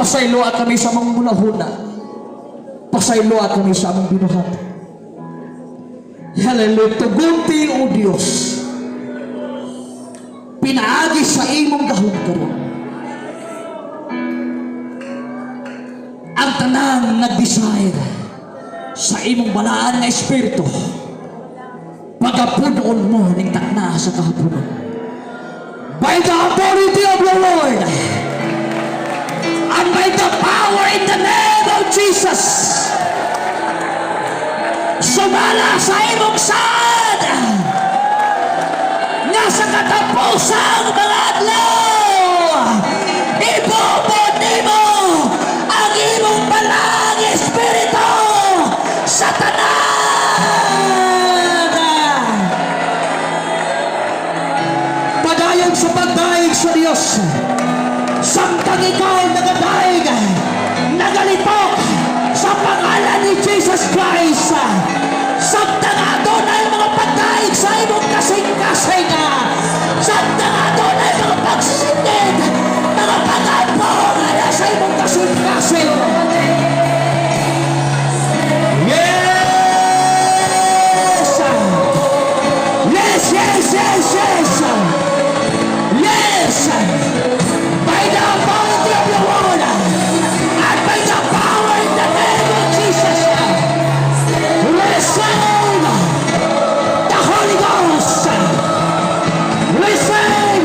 Pasayloa kami sa among hunahuna. Pasayloa kami sa among binuhat. Hallelujah. Tuguti, O Diyos. Pinaagi sa imong gahom karon. Ang tanang nag-desire sa imong balaan nga Espiritu. Pagapunoon mo ning takna sa kahaponon. By the authority of the Lord and by the power in the name of Jesus, sumala sa imong saad nga sa katapusang mga adlaw, ibubod nimo ang imong balaang Espiritu sa tanan. Padayon sa pagdaig sa Diyos. Samtang ikaw nagadaig, nagalitok sa pangalan ni Jesus Christ. Samtang adunay mga pagdaig sa imong kasing-kasing. Samtang adunay mga pagsinggit, mga pag-ampong ala sa imong kasing-kasing. Yes! Yes! Yes! By the authority of the word and by the power in the name of Jesus, receive the Holy Ghost. Receive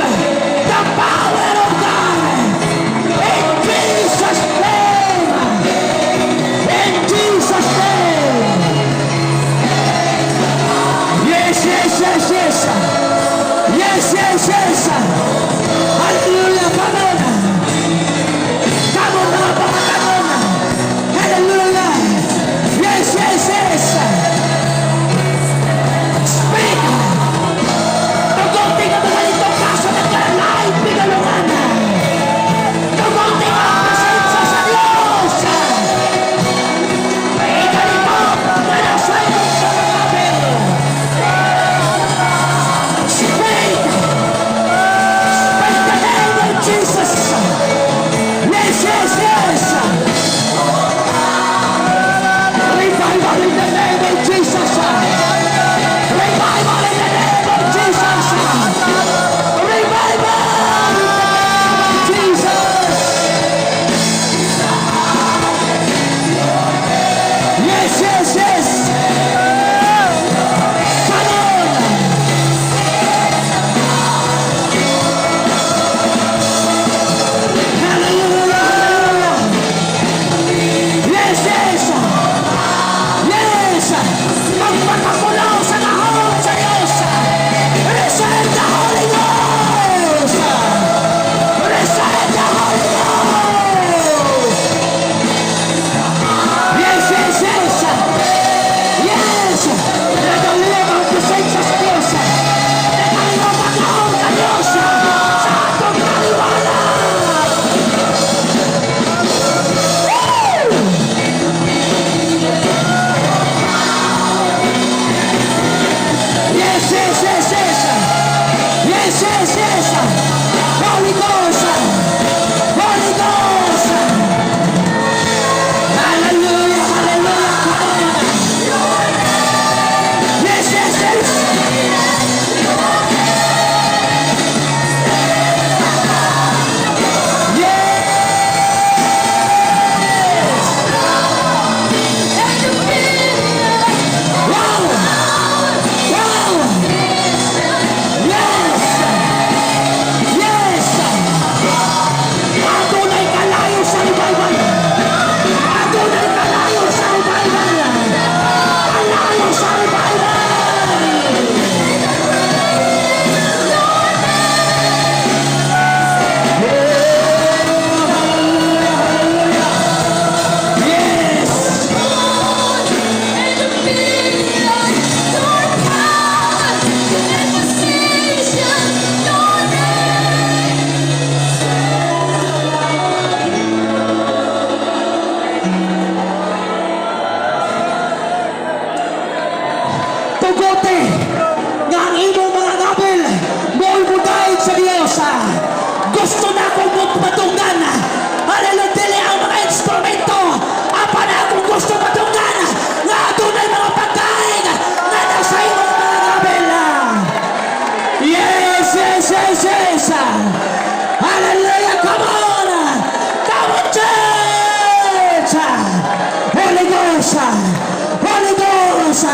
Ghost!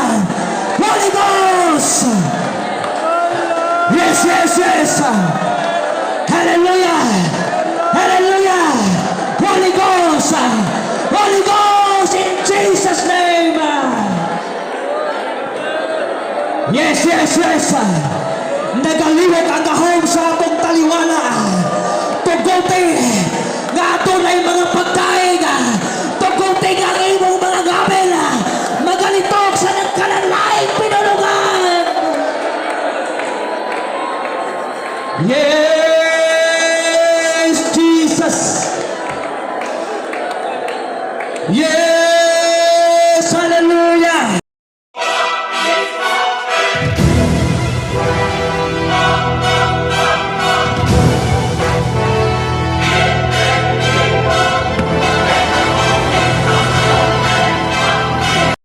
Holy Ghost! Yes! Hallelujah! Hallelujah! Holy Ghost! Holy Ghost, in Jesus' name! Yes! Nagaliwat ang gahom sa atong taliwala. Tuguti nga adunay mga pagdaig. Tuguti nga ang imong mga ngabil magalitok sa nagkalanlaing pinulungan. Yes!